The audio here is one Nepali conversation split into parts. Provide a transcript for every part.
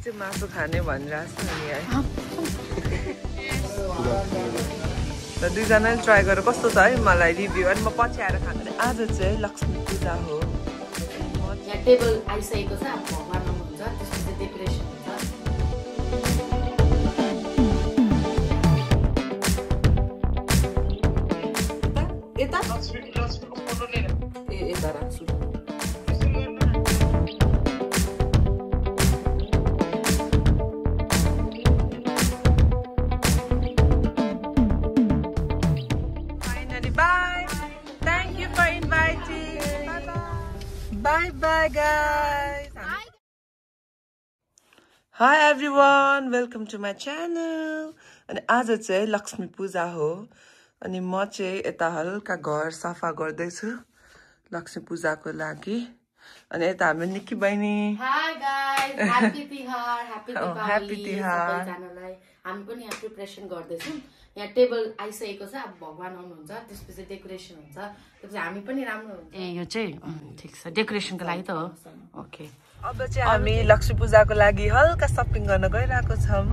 चाहिँ मासु खाने भनिरहेको छ नि है र दुईजनाले ट्राई गरेर कस्तो छ है मलाई रिभ्यू अनि म पछि आएर खान्छु। आज चाहिँ लक्ष्मी पूजा हो। यहाँ टेबल आइसकेको छ, भगवान आउनुहुन्छ, त्यसपछि डेकोरेसन हुन्छ। यता ए यता राख्छु। Bye bye guys. Hi everyone, welcome to my channel. अनि आज चाहिँ लक्ष्मी पूजा हो अनि म चाहिँ यता हल्का घर सफा गर्दैछु लक्ष्मी पूजाको लागि। अनि यता हाम्रो निक्की बहिनी hi guys, happy Tihar, happy happy Tihar. सबैजनालाई हामी पनि यहाँ प्रिपरेसन गर्दैछौँ। यहाँ टेबल आइसकेको छ, अब भगवान आउनुहुन्छ, त्यसपछि डेकोरेसन हुन्छ, त्यसपछि हामी पनि राम्रो हुन्छ। ए यो चाहिँ ठिक छ, डेकोरेसनको लागि त हो। ओके, अब चाहिँ हामी लक्ष्मी पूजाको लागि हल्का सपिङ गर्न गइरहेको छौँ।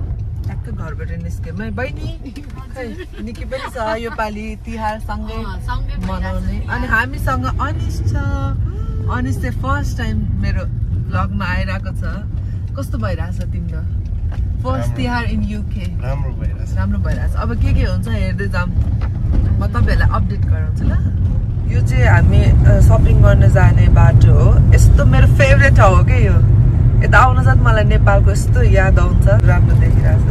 ट्याक्कै घरबाट निस्क्यौँ है बहिनी। खै निक्की पनि छ यो पालि तिहार सँगै मनाउने। अनि हामीसँग अनिस छ। अनिस चाहिँ फर्स्ट टाइम मेरो भ्लगमा आइरहेको छ। कस्तो भइरहेछ तिम्रो फर्स्ट तिहार इन युके? राम्रो भइरहेछ। अब के हुन्छ हेर्दै जाऊँ, म तपाईँहरूलाई अपडेट गराउँछु ल। यो चाहिँ हामी सपिङ गर्न जाने बाटो हो। यस्तो मेरो फेभरेट ठाउँ हो कि यो। यता आउन साथ मलाई नेपालको यस्तो याद आउँछ। राम्रो देखिरहेको छ।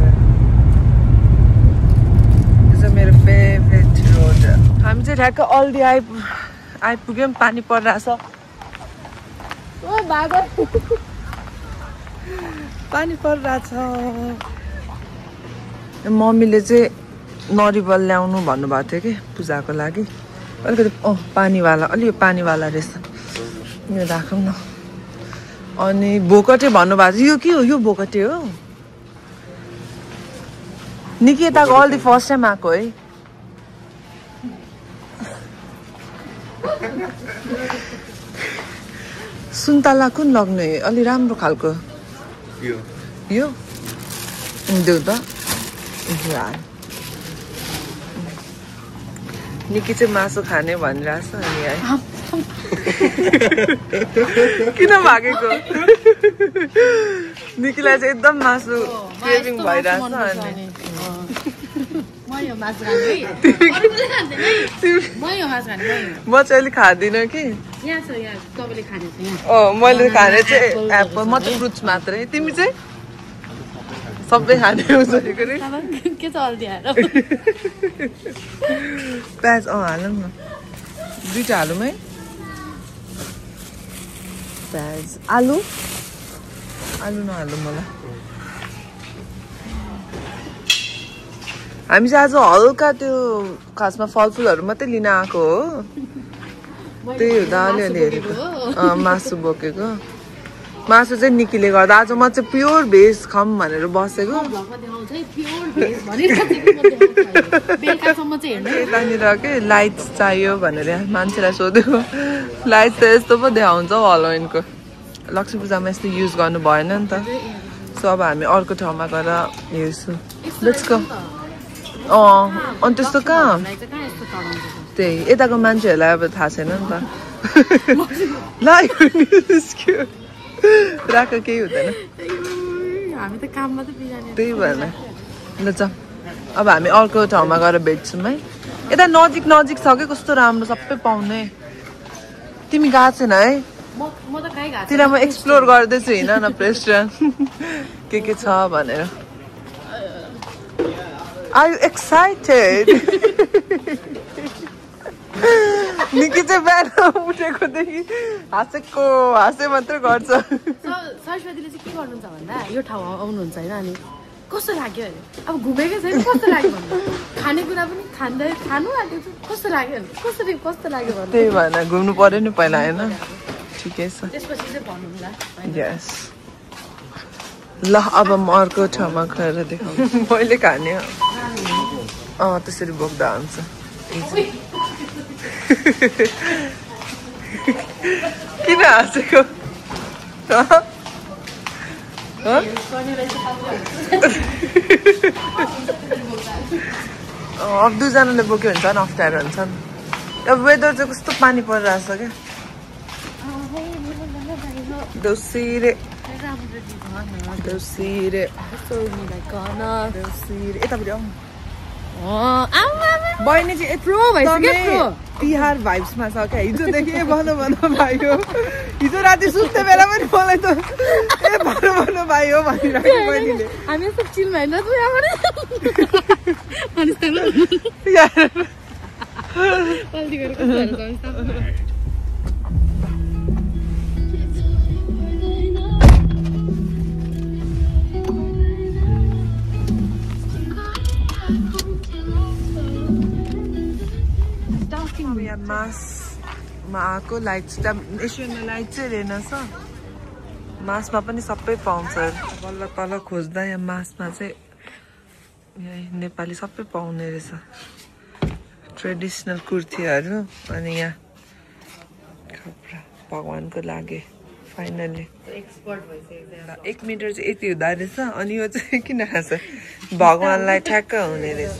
यो चाहिँ मेरो फेभरेट रोड। हामी चाहिँ ठ्याक्कै अल्दी आइपुग्यौँ। पानी परिरहेछ। पानी परिरहेछ। मम्मीले चाहिँ नरिवल ल्याउनु भन्नुभएको थियो कि पूजाको लागि। अलिकति पानीवाला, अलि पानीवाला रहेछ, यो राखौँ न। अनि भोकटे भन्नुभएको थियो। यो के हो? यो भोकटे हो। निकै यताको अल्दी फर्स्ट टाइम आएको है। सुन्तला कुन लग्ने? अलि राम्रो खालको यो देऊ त। निकी चाहिँ मासु खाने भनिरहेछ नि है। किन भागेको? निकीलाई चाहिँ एकदम मासु क्रेभिङ भइरहेछ। अनि म चाहिँ अलिक खाँदिनँ कि। मैले खाने चाहिँ एप्पल, म चाहिँ फ्रुट्स मात्रै। तिमी चाहिँ सबै खाने हुन्छ के छ हल्दी हाल प्याज हालौँ न, दुईटा हालौँ है। प्याज आलु नहालौँ मलाई। हामी चाहिँ आज हल्का त्यो खासमा फलफुलहरू मात्रै लिन आएको हो। त्यही हुँदा अलिअलि हेरेको मासु बोकेको। मासु चाहिँ निकीले गर्दा आज म चाहिँ प्योर भेज खाऊँ भनेर बसेको। यतानिर के लाइट्स चाहियो भनेर मान्छेलाई सोधेको। लाइट्स त यस्तो पो देखाउँछ हौ हलोइनको। लक्ष्मी पूजामा यस्तो युज गर्नु भएन नि त। सो अब हामी अर्को ठाउँमा गएर हेर्छौँ। Let's go. अनि त्यस्तो कहाँ? त्यही यताको मान्छेहरूलाई अब थाहा छैन नि त। राख केही हुँदैन। त्यही भएर ल जाऊँ। अब हामी अर्को ठाउँमा गएर भेट्छौँ है। यता नजिक छ कि कस्तो राम्रो सबै पाउने। तिमी गएको छैन है? तिमीलाई म एक्सप्लोर गर्दैछु, हिँड न रेस्टुरेन्ट के छ भनेर। Are you excited? निकी चाहिँ बिहान उठेकोदेखि हाँसे मात्रै गर्छ। सरस्वतीले चाहिँ के गर्नुहुन्छ भन्दा यो ठाउँ आउनुहुन्छ होइन, अनि कस्तो लाग्यो अरे? अब घुमेकै छैन, कस्तो लाग्यो भन्दा खानेकुरा पनि खानु आँटेको छु, कस्तो लाग्यो कस्तो लाग्यो भन्दा। त्यही भएर घुम्नु पर्यो नि पहिला होइन। ठिकै छ। त्यसपछि चाहिँ भन्नु ल। यस ल अब म अर्को ठाउँमा गएर देखाउँ। मैले खाने त्यसरी बोक्दा हुन्छ। किन हाँसेको? अब दुईजनाले बोक्यो भने झन् अप्ठ्यारो हुन्छ नि अब वेदर चाहिँ कस्तो पानी परिरहेछ क्या देउसिरे यतापट्टि बहिनी चाहिँ यत्रो तिहार भाइब्समा छ क्या हिजोदेखि भन भाइ हो हिजो राति सुत्ने बेला पनि मलाई त भन भाइ हो भनिरहेको बहिनीले हामी सब चिल भएन मासमा आएको लाइट एसियनमा लाइट चाहिँ रहेनछ मासमा पनि सबै पाउँछ बल्ल तल खोज्दा यहाँ मासमा चाहिँ यहाँ नेपाली सबै पाउने रहेछ ट्रेडिसनल कुर्तीहरू अनि यहाँ कपडा भगवानको लागि फाइनली 1 मिटर चाहिँ यति हुँदो रहेछ अनि यो चाहिँ किन खान्छ भगवानलाई ठ्याक्क हुने रहेछ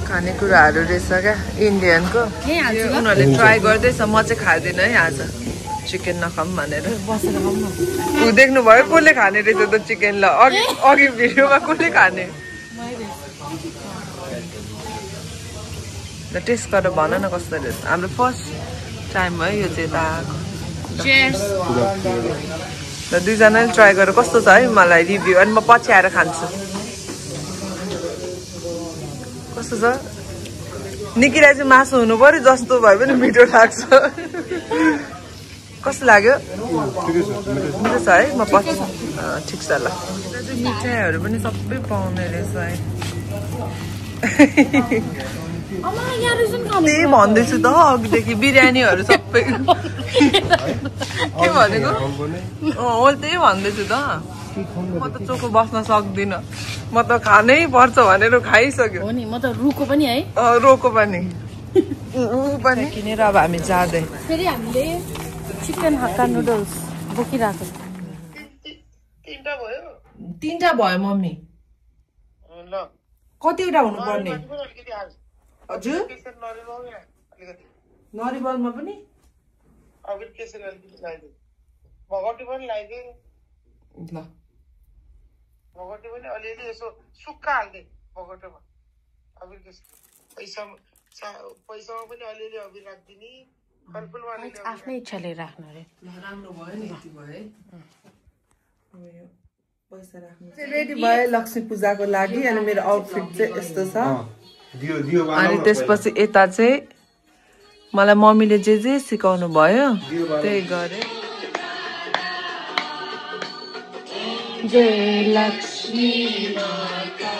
खानेकुराहरू रहेछ क्या इन्डियनको उनीहरूले ट्राई गर्दैछ म चाहिँ खाँदिनँ है आज चिकन नखाऊँ भनेर ऊ देख्नुभयो कसले खाने रहेछ त चिकन ल अघि भिडियोमा कसले खाने ल टेस्ट गरेर भन न कस्तो रहेछ हाम्रो फर्स्ट टाइम भयो यो चाहिँ ल दुईजनाले ट्राई गरेर कस्तो छ है मलाई रिभ्यू अनि म पछि आएर खान्छु कस्तो छ निकिलाई चाहिँ मासु हुनु पर्यो जस्तो भए पनि मिठो लाग्छ कस्तो लाग्यो मिठो छ है म पछि ठिक छ ल मिठाईहरू पनि सबै पाउने रहेछ है त्यही भन्दैछु त अघिदेखि बिरयानीहरू सबै के भनेको त्यही भन्दैछु त म त चोखो बस्न सक्दिनँ म त खानै पर्छ भनेर खाइसक्यो हो नि म त रुको पनि है रोको पनि पनि किनेर अब हामी जाँदै फेरि हामीले चिकन हक्का नुडल्स बोकिरहेको तीनटा भयो मम्मी कतिवटा हुनुपर्ने हजुर नरिवलमा पनि ल भगटे पनि अलिअलि यसो सुक्खा हाल्ने भगटेमा अबिर पैसामा पनि अलिअलि अबिर राखिदिने फलफुलमा आफ्नै इच्छाले राख्नु रे राम्रो भयो नि यति भयो है पैसा राख्नु रेडी भयो लक्ष्मी पूजाको लागि अनि मेरो आउटफिट चाहिँ यस्तो छ अनि त्यसपछि यता चाहिँ मलाई मम्मीले जे सिकाउनु भयो त्यही गरे जय लक्ष्मी माता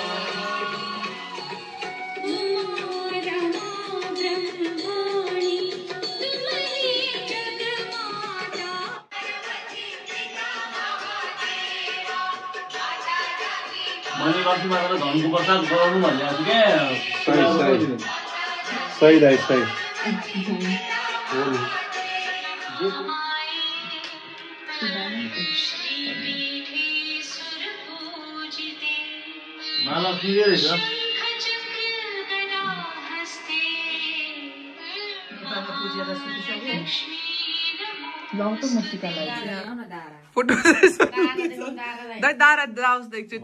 मैले लक्ष्मी मातालाई धनको प्रसाद गराउनु भनेको छु के सही दाइ सही माला फिरे रहेछ फोटो दारा दाउस देख्छु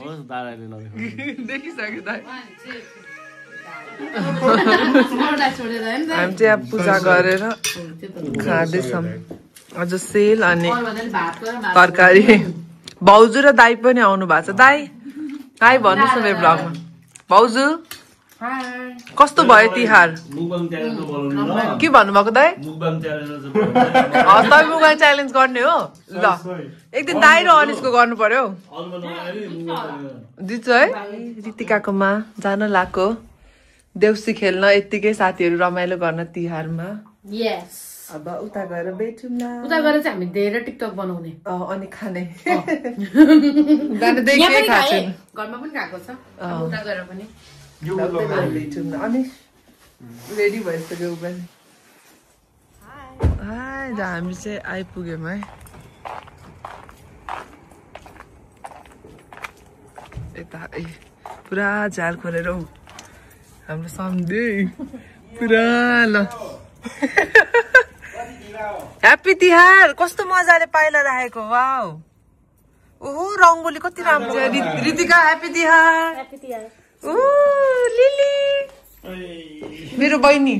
देखिसक्यो दाइ हामी चाहिँ पूजा गरेर खाँदैछौँ अझ सेल अनि तरकारी भाउजू र दाई पनि आउनु भएको छ दाई हाई भन्नुहोस् न मेरो ब्लगमा भाउजू कस्तो भयो तिहार के भन्नुभएको दाइ तपाईँ मुगल च्यालेन्ज गर्ने हो ल एक दिन दाइ र अनिसको गर्नु पर्यो दिन्छु है रितिकाकोमा जान लाग्यो देउसी खेल्न यत्तिकै साथीहरू रमाइलो गर्न तिहारमा अब उता गएर बेठौँला उता गएर चाहिँ हामी धेरै टिकटक बनाउने अनि खाने घरमा पनि खाएको छ उता गएर पनि अनि रेडी भइसक्यो पनि हामी चाहिँ आइपुग्यौँ है यता पुरा झार खोलेर हाम्रो सम्झे पुरा ल ह्याप्पी तिहार कस्तो मजाले पाइला राखेको वाउ ओहो रङ्गोली कति राम्रो छ रितिका ह्याप्पी तिहार ओ लिली मेरो बहिनी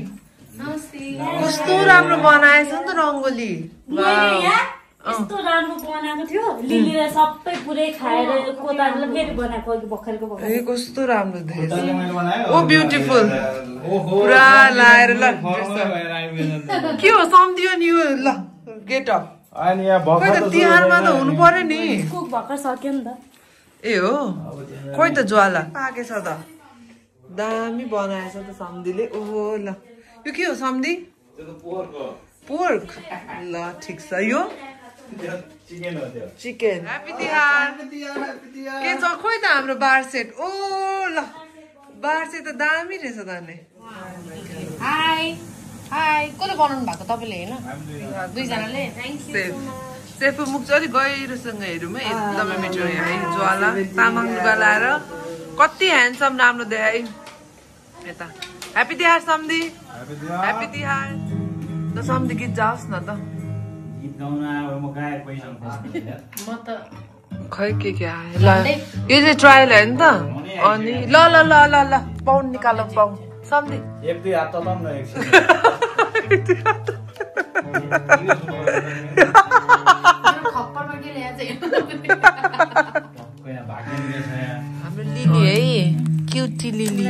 कस्तो राम्रो बनाएछ नि त रङ्गोली यस्तो राम्रो बनाएको थियो लिलीले सबै पुरै खाएर कोताले फेरि बनाएको अघि भर्खरको ए कस्तो राम्रो देखेछ ओ ब्युटिफुल पुरा लाएर ल के हो सम्झियो नि यो ल गेट अप खोइ त तिहारमा त हुनु पर्यो नि कुक भर्खर सक्यो नि त ए हो खोइ त ज्वाला पाकेछ त दामी बनाएछ त सम्धीले ओहो ल यो के हो सम्धी पोर्क ल ठिक छ यो चिकन ह्याप्पी तिहार के छ खोइ त हाम्रो बार सेट ओ ल बार सेट त दामी रहेछ त नि हाई हाई कसले बनाउनु भएको तपाईँले होइन दुईजनाले सेफको मुख चाहिँ अलिक गहिरोसँग हेरौँ है एकदमै मिठो है ज्वाला तामाङ लुगा लाएर कति ह्यान्डसम राम्रो देखाइ यता ह्याप्पी तिहार सम्धी ह्याप्पी तिहार ल सम्धी गीत जाओस् न त खै के आयो ल यो चाहिँ ट्रायल हो नि त अनि ल ल ल ल ल पाउन्ड निकालौँ पाउन्ड सम्धी एक दुई हात तताउँ न एकछिन खप्परमा के ल्याएछ हाम्रो लिली है क्युटी लिली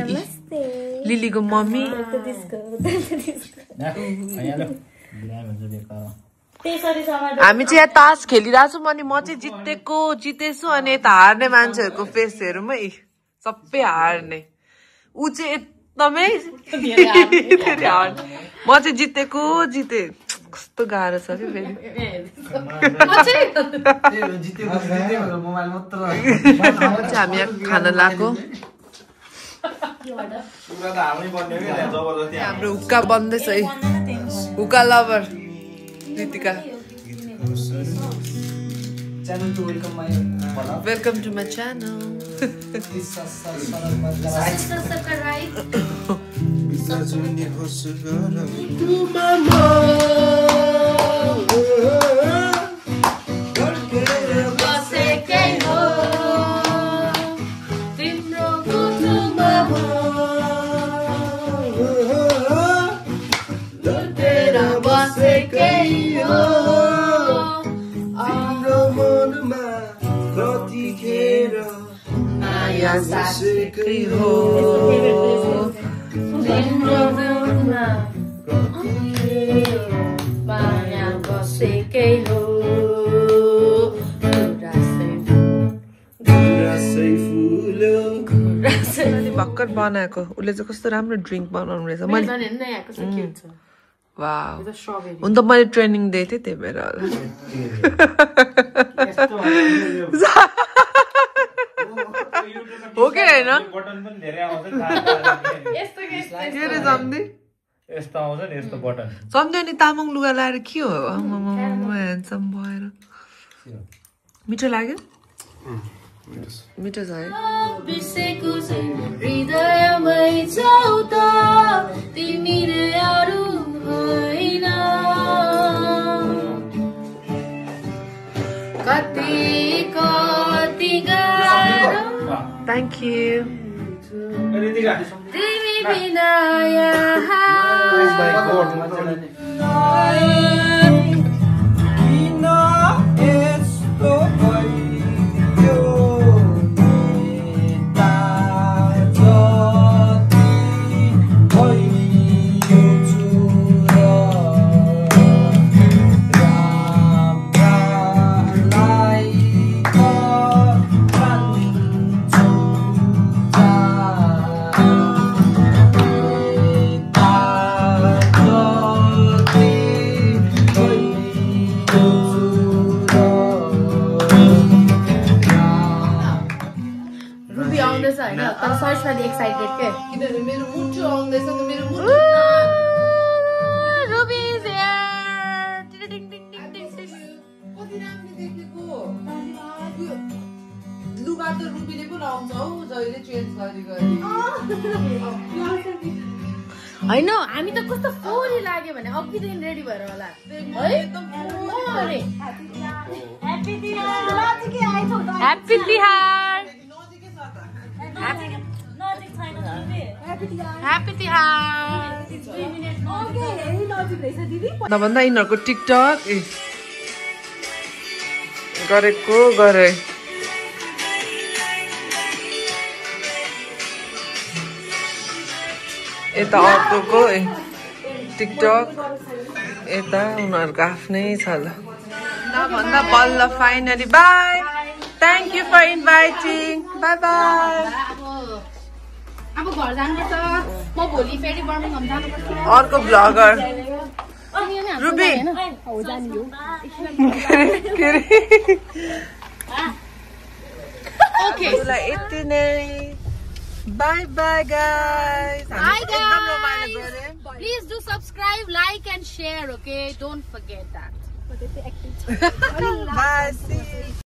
लिलीको मम्मी हामी चाहिँ यहाँ तास खेलिरहेको छौँ अनि म चाहिँ जितेछु अनि यता हार्ने मान्छेहरूको फेस हेरौँ है सबै हार्ने ऊ चाहिँ एकदमै म चाहिँ जितेको जिते कस्तो गाह्रो छ कि फेरि हामी यहाँ खाना लगाएको हाम्रो हुक्का बन्दैछ है हुक्का lover Ritika welcome to my channel भर्खर बनाएको उसले चाहिँ कस्तो राम्रो ड्रिङ्क बनाउनु रहेछ मैले वाउ हुन त मैले ट्रेनिङ दिएको थिएँ त्यही भएर होला हो कि होइन के रे सम्धी यस्तो आउँछ नि यस्तो बटन सम्झ्यो नि तामाङ लुगा लाएर के हो ह्यान्डसम भएर मिठो लाग्यो मिठो छ है थ्याङ्क यू एक्साइटेड के किनभने मेरो मुटु आउँदैछ नि मेरो मुटु रुबी इज हियर कति राम्रो देखेको लु लुगा त रुबीले पो लाउँछ हौ जहिले चेन्ज गरी गरी होइन हामी त कस्तो फोरी लाग्यो भने अघिदेखि रेडी भएर होला है ह्याप्पी तिहार ह्याप्पी तिहार नभन्दा यिनीहरूको टिकटक गरेको गरे यता अर्कोको टिकटक यता उनीहरूको आफ्नै छ ल नभन्दा बल्ल finally bye thank you for inviting bye bye अब घर जानुपर्छ म भोलि फेरि बर्मिङहाम जानुपर्छ अर्को ब्लगर रुबी ओके यति नै बाई बाई गाइस एकदम रमाइलो गरे please do subscribe like and share okay don't forget that by